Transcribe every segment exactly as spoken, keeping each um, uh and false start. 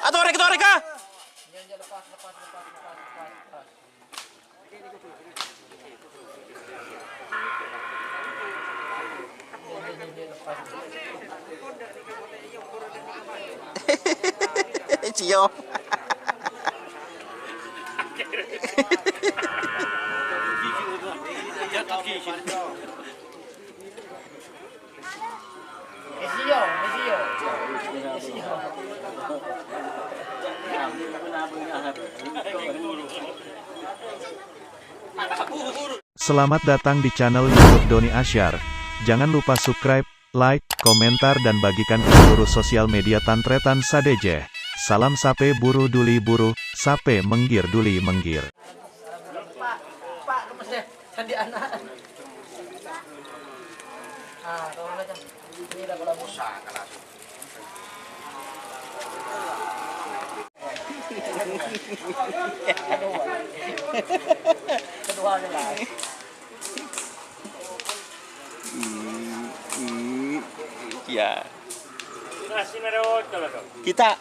Atorè, atorè, ka! Ciyo. Selamat datang di channel YouTube Doni Asyar. Jangan lupa subscribe, like, komentar, dan bagikan ke seluruh sosial media tan-tarètan sadhâjâ. Salam sapè buru duli buru, sapè mèngghir duli mèngghir. Pak, Pak, kempes deh. Candi anak. Ah, kalau macam ini udah kalau kedua ni lah. Hmm, hmm, ya. Kita.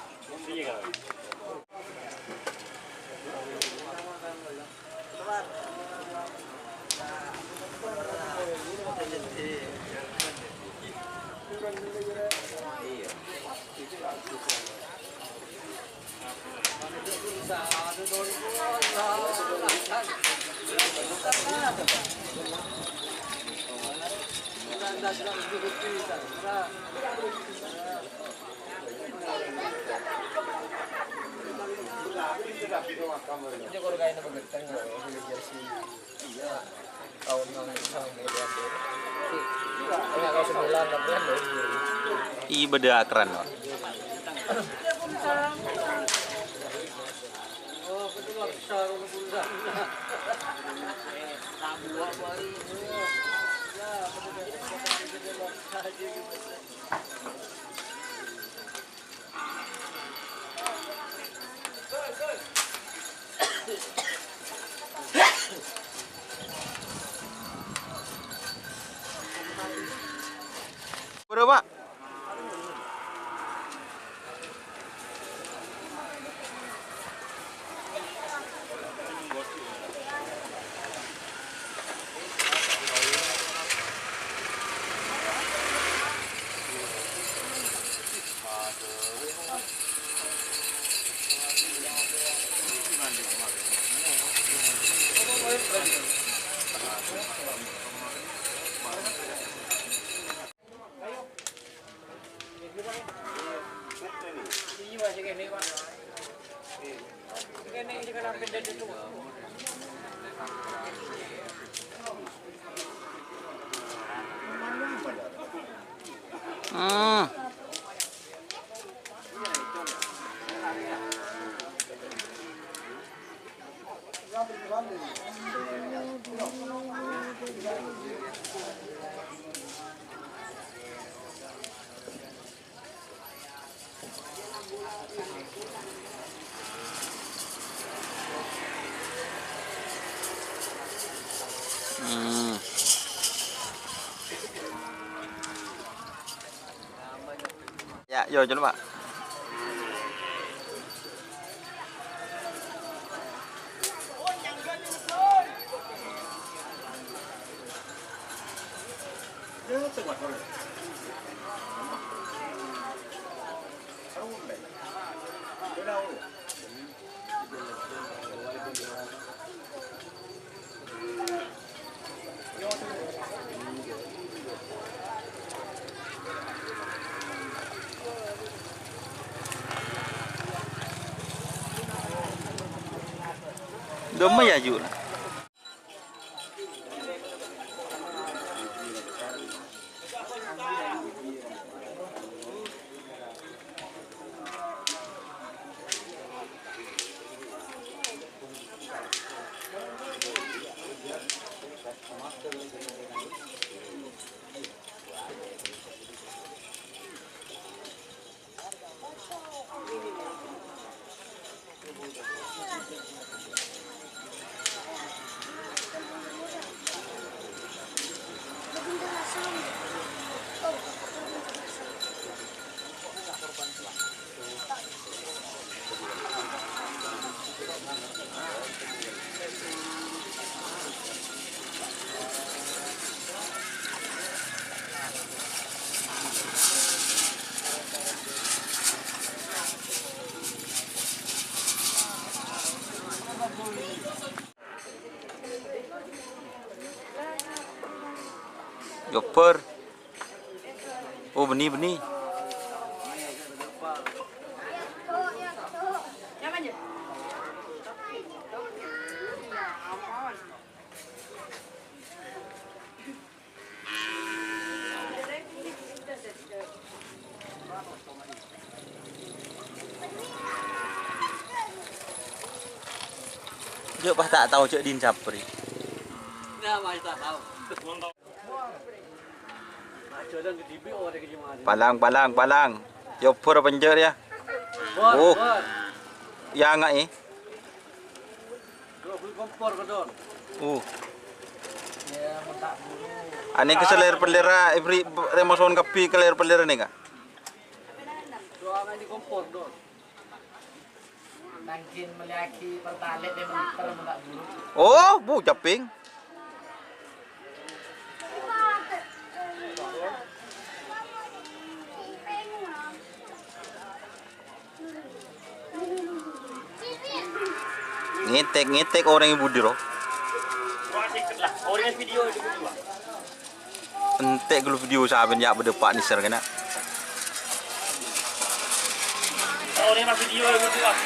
Ih, bâdâ akerran, Pak. Bârâmpa? Hmm. Hmm. Ya, yo, coba, Pak. Dâmma ya, Ju'. Jobbar. Oh, bânnè, bânnè. Jhâ' pas ta' tao jhâ' dhin Sapri. Palang, palang, palang. Jobbar apa enjâ' rèya? Oh. Yâ, enggak, eh. Uh. Anè ka salèr-pèllèra, Ibri, rèmosson kabbhi ka lèr-pèllèra nèka. Mangkèn mellèyaghi Pertalite lèma liter, mon ta' buru. Oh, bu, capèng. Ngètèk, ngètèk orèng è budi, ro. Entè' ghâllu video sampèyan yâ bâdâ Pa' Nisar kèna.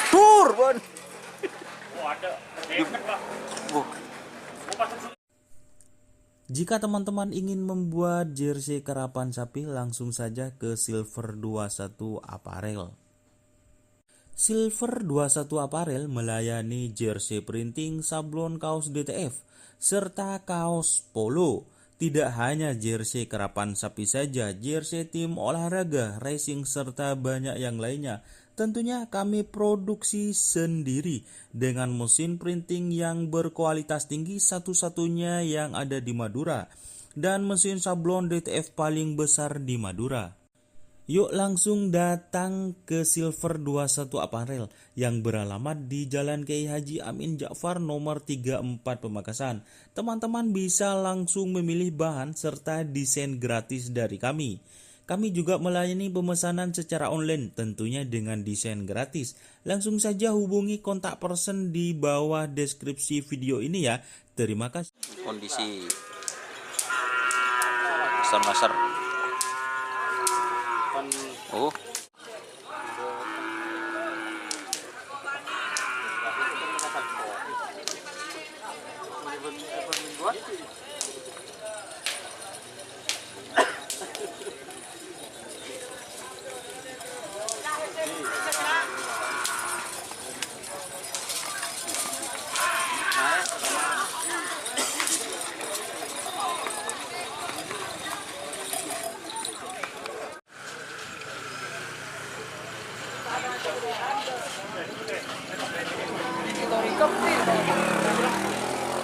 Tur, Bon. Jika teman-teman ingin membuat jersey karapan sapi, langsung saja ke Silver dua satu Apparel. Silver dua satu Apparel melayani jersey printing, sablon kaos D T F, serta kaos polo. Tidak hanya jersey karapan sapi saja, jersey tim olahraga, racing, serta banyak yang lainnya. Tentunya kami produksi sendiri dengan mesin printing yang berkualitas tinggi, satu-satunya yang ada di Madura, dan mesin sablon D T F paling besar di Madura. Yuk langsung datang ke Silver dua satu Apparel yang beralamat di Jalan Kiai Haji Amin Ja'far nomor tiga empat Pamekasan. Teman-teman bisa langsung memilih bahan serta desain gratis dari kami. Kami juga melayani pemesanan secara online, tentunya dengan desain gratis. Langsung saja hubungi kontak person di bawah deskripsi video ini ya. Terima kasih. Kondisi Pasar Masar. Oh.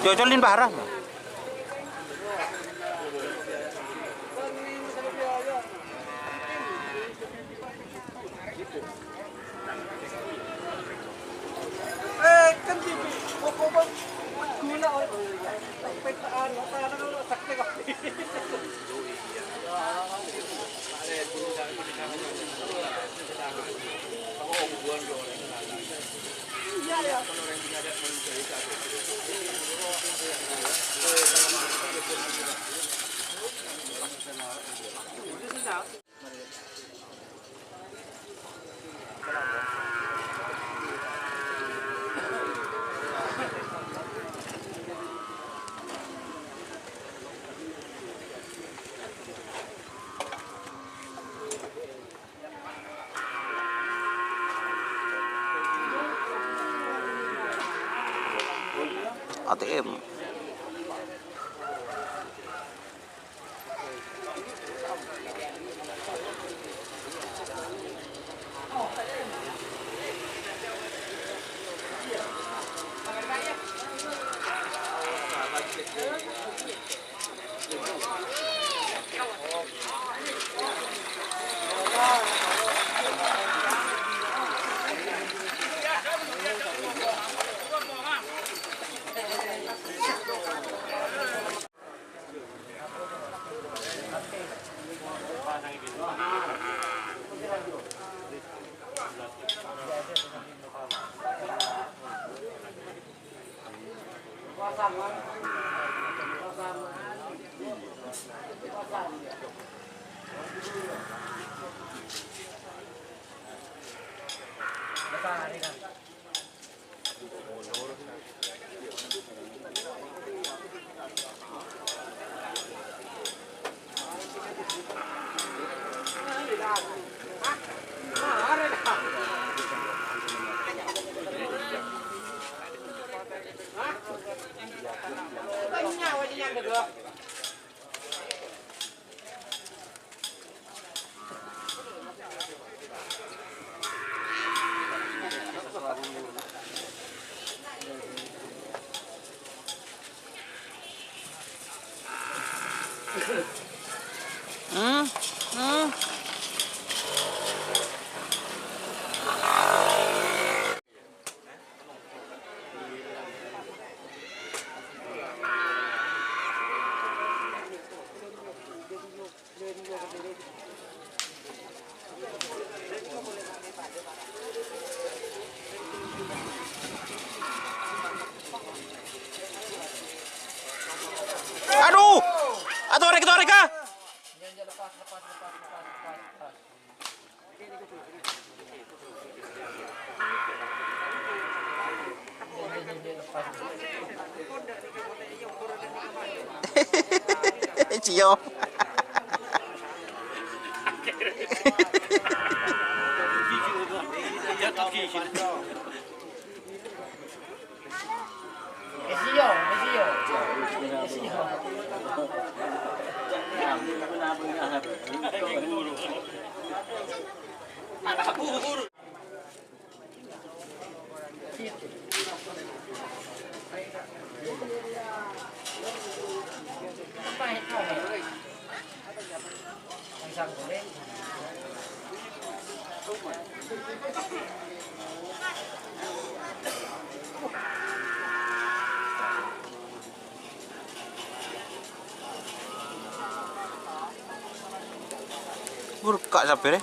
Cocolin parah. A T M. Hmm, hmm. Aduh! Atorè, atorè, Kak! Ciyo. Burka sabbhâr, eh.